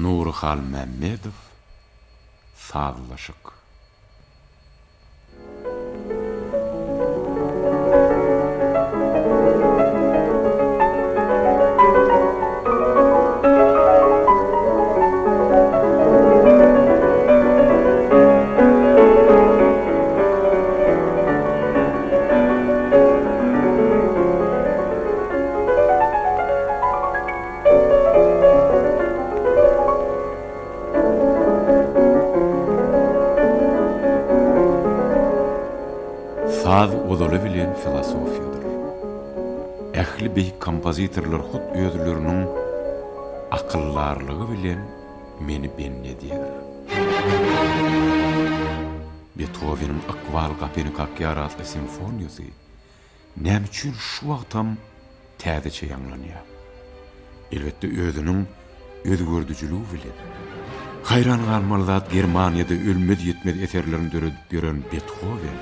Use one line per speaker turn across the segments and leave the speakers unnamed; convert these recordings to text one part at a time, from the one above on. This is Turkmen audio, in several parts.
Nury Halmämmedow, Sazlaşyk. Saz ozaly bilen filosofiýadyr. Ähli beýik kompozitorlar hut özleriniň akyldarlygy bilen meni bendi edýär. Bethoweniň Ykbal gapyny kakýar atly simfoniýasy näme üçin şu wagtam täzeçe ýaňlanýar? Elbetde özüniň özgerdijiligi bilen. Haýran galmaly zat Germaniýada ölmez-ýitmez eserlerini döredip ýören Bethowen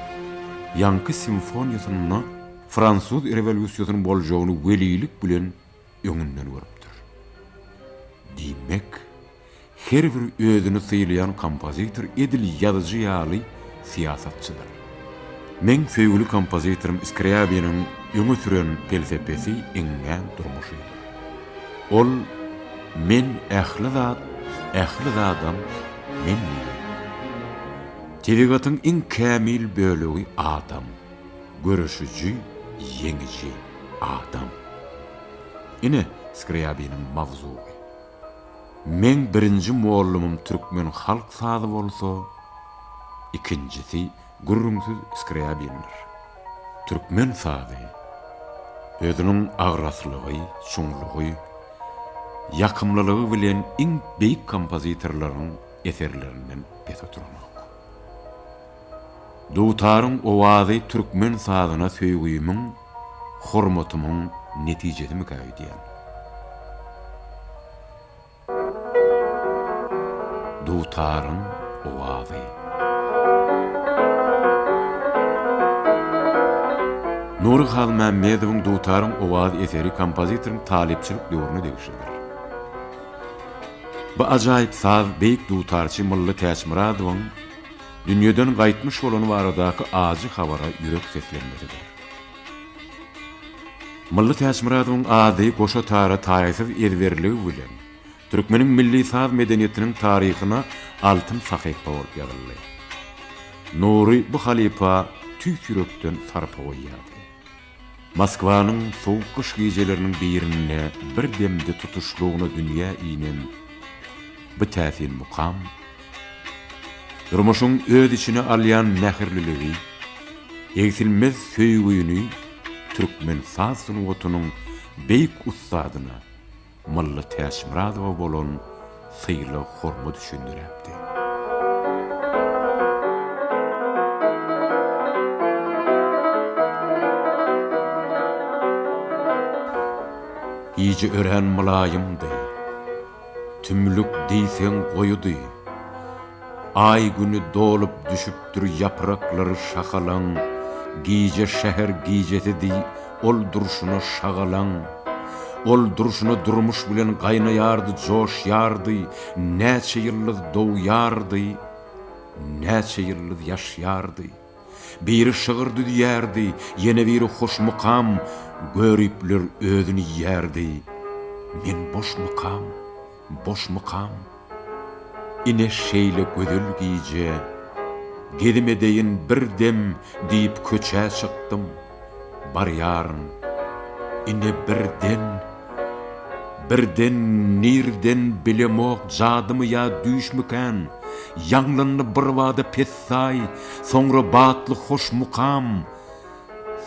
ýaňky simfoniýasynda fransuz rewolýusiýasynyň boljagyny welilik bilen öňünden görüpdir. Diýmek, Her bir özüni sylaýan kompozitor edil ýazyjy ýaly syýasatçydyr. Meň söýgüli kompozitorym Skrýabiniň öňe süren pelsepesi iňňän durmuşydyr. Ol Men ähli zat, ähli zadam men diýen. Tebigatyň iň kämil bölegi adam, göreşiji, ýeňiji adam. Ine, Skrýabiniň mawzugy. Meň birinji mollumym türkmen halk sazy bolsa, ikinjisi gürrüňsiz Skrýabindir. Türkmen sazy özüniň agraslygy, çuňlugy, ýakymlylygy bilen iň beýik kompozitorlaryň eserlerinden pes oturanok. Dutaryň owazy türkmen sazyna söýgimiň, hormatymyň netijesimikä öýdýän. Dutaryň owazy. Nury Halmämmedowyň Dutaryň owazy eseri kompozitoryň talypçylyk döwrüne degişlidir. Bu ajaýyp saz beýik dutarçy Mylly Täçmyradowyň dünýeden gaýtmyş bolany baradaky ajy habara ýürek seslenmesidir. Mylly Täçmyradowyň ady goşa tara taýsyz ezberligi bilen türkmeniň milli saz medeniýetiniň taryhyna altyn sahypa bolup ýazyldy. Nury bu halypa tüýs ýürekden sarpa goýýardy. Moskwanyň sowuk gyş gijeleriniň birinde bir demde tutuşlygyna dünýä inen bu täsin mukam, durmuşyň öz içine alýan mähirliligi, egsilmez söýgüni türkmen saz sungatynyň beýik ussadyna, Mylly Täçmyradowa bolan sylag-hormat üçin döräpdi. Gije örän mylaýymdy. Tümlük diýseň goýudy. Aý-güni dolup düşüpdir ýapraklary şahalaň, Gije şäher gijesidi, ol durşuna şagalaň. Ol durşuna durmuş bilen gaýnaýardy, joşýardy, Näçe ýyldyz dogýardy, näçe ýyldyz ýaşýardy. Biri şygyr düzýärdi, ýene biri hoşmukam, Göripler özüni iýýärdi, Men boşmukam, boşmukam? Ine şeýle gözel gije, Gezim edeýin bir dem diýip köçä çykdym. Barýaryn. Ine birden, birden nirden bilemok jadymy ýa düýşmükän, Ýaňlandy birbada pessaý, soňra batly hoş mukam.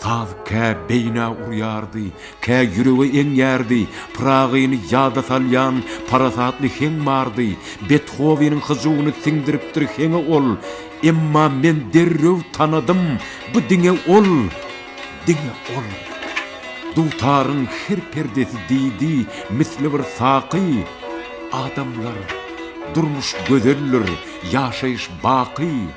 Saz kä beýnä urýardy, kä ýürege eňýärdi, Pyragyny ýada salýan parasatly heň bardy, Bethoweniň hyjuwyny siňdiripdir heňe ol, Emma men derrew tanadym, bu diňe ol, diňe ol. Dutaryň her perdesi diýdi, misli bir saky, Adamlar, durmuş gözeldir, ýaşaýyş baky.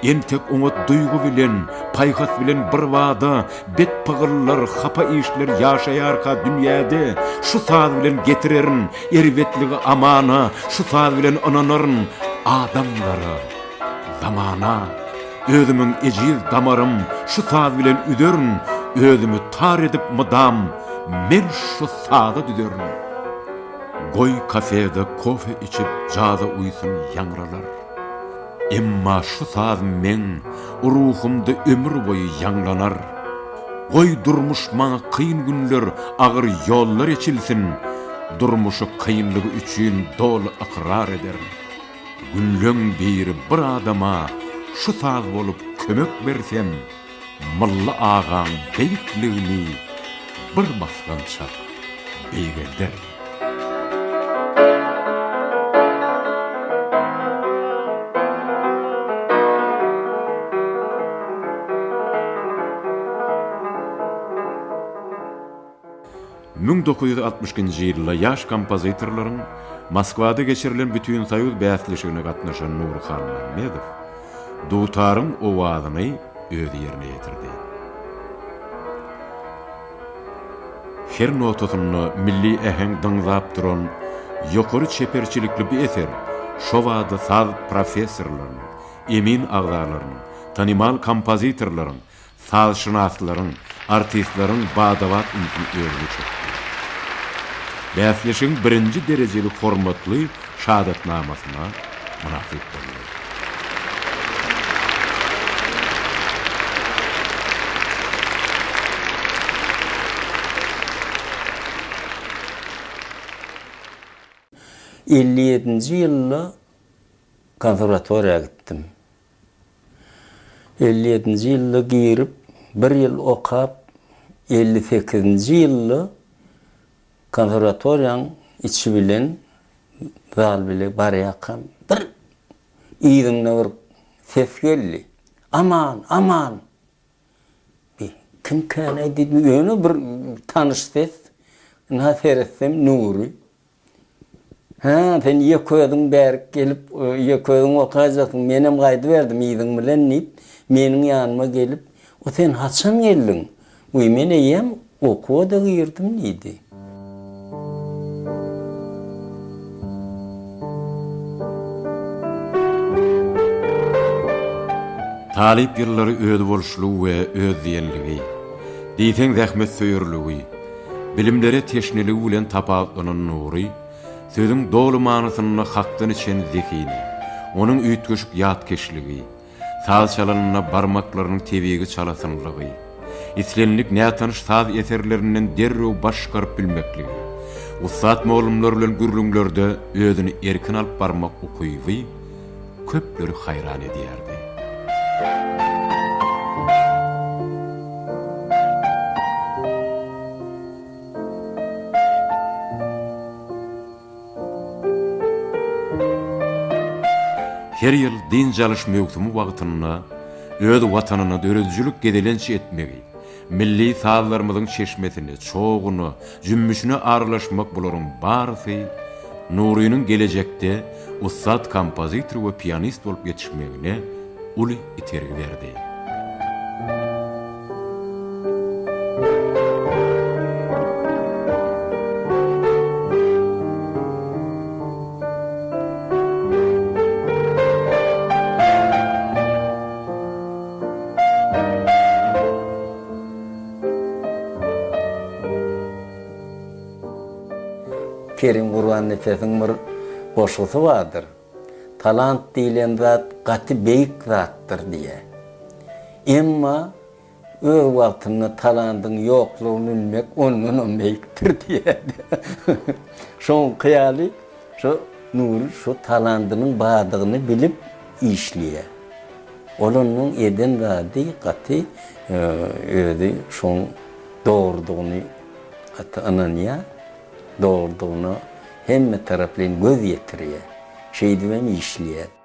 Entek oňat duýgy bilen, paýhas bilen birbada bet pygyllar, hapa işler ýaşaýarka dünýäde, şu saz bilen getirerin erbetligi amana, şu saz bilen ynanaryn adamlara, zamana. Özümiň ejiz damarym şu saz bilen üzerin, özümi tar edip mydam men şu saza düzerin. Goý kafede kofe içip jaza uýsun ýaňralar. Emma şu saz meň ruhumda ömür boýy ýaňlanar. Goý durmuş maňa kyn günler, agyr ýollar eçilsin, durmuşy kynlygy üçin doly ykrar ederin. Günleň biri bir adama şu saz bolup kömek bersem, Mylly agaň beýikligini bir basgançak beýgelder. 1962-nji ýylda ýaş kompozitorlaryň Moskwada geçirilen Bütinsoýuz bäsleşigine gatnaşan Nury Halmämmedow dutaryň owazyny özi ýerine ýetirdi. Her notasynda milli äheň dyňzap duran ýokary çeperçilikli bu eser şobada saz professorlarynyň, emin agzalarynyň, tanymal kompozitorlaryň, sazşynaslaryň, artistleriň bada-bat ünsüni özüne çekdi. Bäsleşigiň birinji derejeli hormatly şahadatnamasyna mynasyp boldy.
57-nji ýylda konserwatoriýa gitdim. 57-nji ýylda girip, bir ýyl okap, 58-nji ýylda konserwatoriýaň içi bilen zal bile barýarkam bir yzymda bir ses geldi. Aman, aman! Bi, kimkänaý diýdim, ýöne bir tanyş ses. Ynha seretsem Nury. Hä, sen ýeke özüň bärik gelip, ýeke özüň okaýjaksyň, menem gaýdyberdim yzyň bilen diýip, meniň ýanyma gelip, O sen haçan geldiň? Wiý, men eýýäm okuwa-da girdim diýdi.
Talyp ýyllary özboluşlygy we özdiýenligi, diýseň zähmetsöýerligi, bilimlere teşneligi bilen tapawutlanan Nury, sözüň doly manysynda hakdan içen zehini, onuň üýtgeşik ýatkeşligi, Saz çalanynda barmaklarynyň tebigy çalasynlygy, islendik nätanyş saz eserlerinden derrew baş çykaryp bilmekligi, ussat mugallymlar bilen gürrüňlerde özüni erkin alyp barmak ukyby köpleri haýran edýärdi. Her ýyl dynç alyş möwsümi wagtynda öz Watanyna döredijilik gezelenç etmegi, milli sazlarymyzyň çeşmesine, çoguna, jümmüşine aralaşmak bularyň barysy Nurynyň gelejekde ussat kompozitor we pianist bolup ýetişmegine uly itergi berdi.
Kerim Gurbannepesiň bir goşgusy bardyr. Talant diýlen zat gaty beýik zatdyr diýýär. Emma öz wagtynda talandyň ýoklugyny bilmek ondanam beýikdir diýýär. Şoňky ýaly şo Nury şo talandynyň bardygyny bilip işleýär. Ol onuň eden zady gaty özi şoň dogrudygyny gaty ynanýar. Dogrudygyna hemme taraplaýyn göz ýetirýär. Şeýdibem işleýär.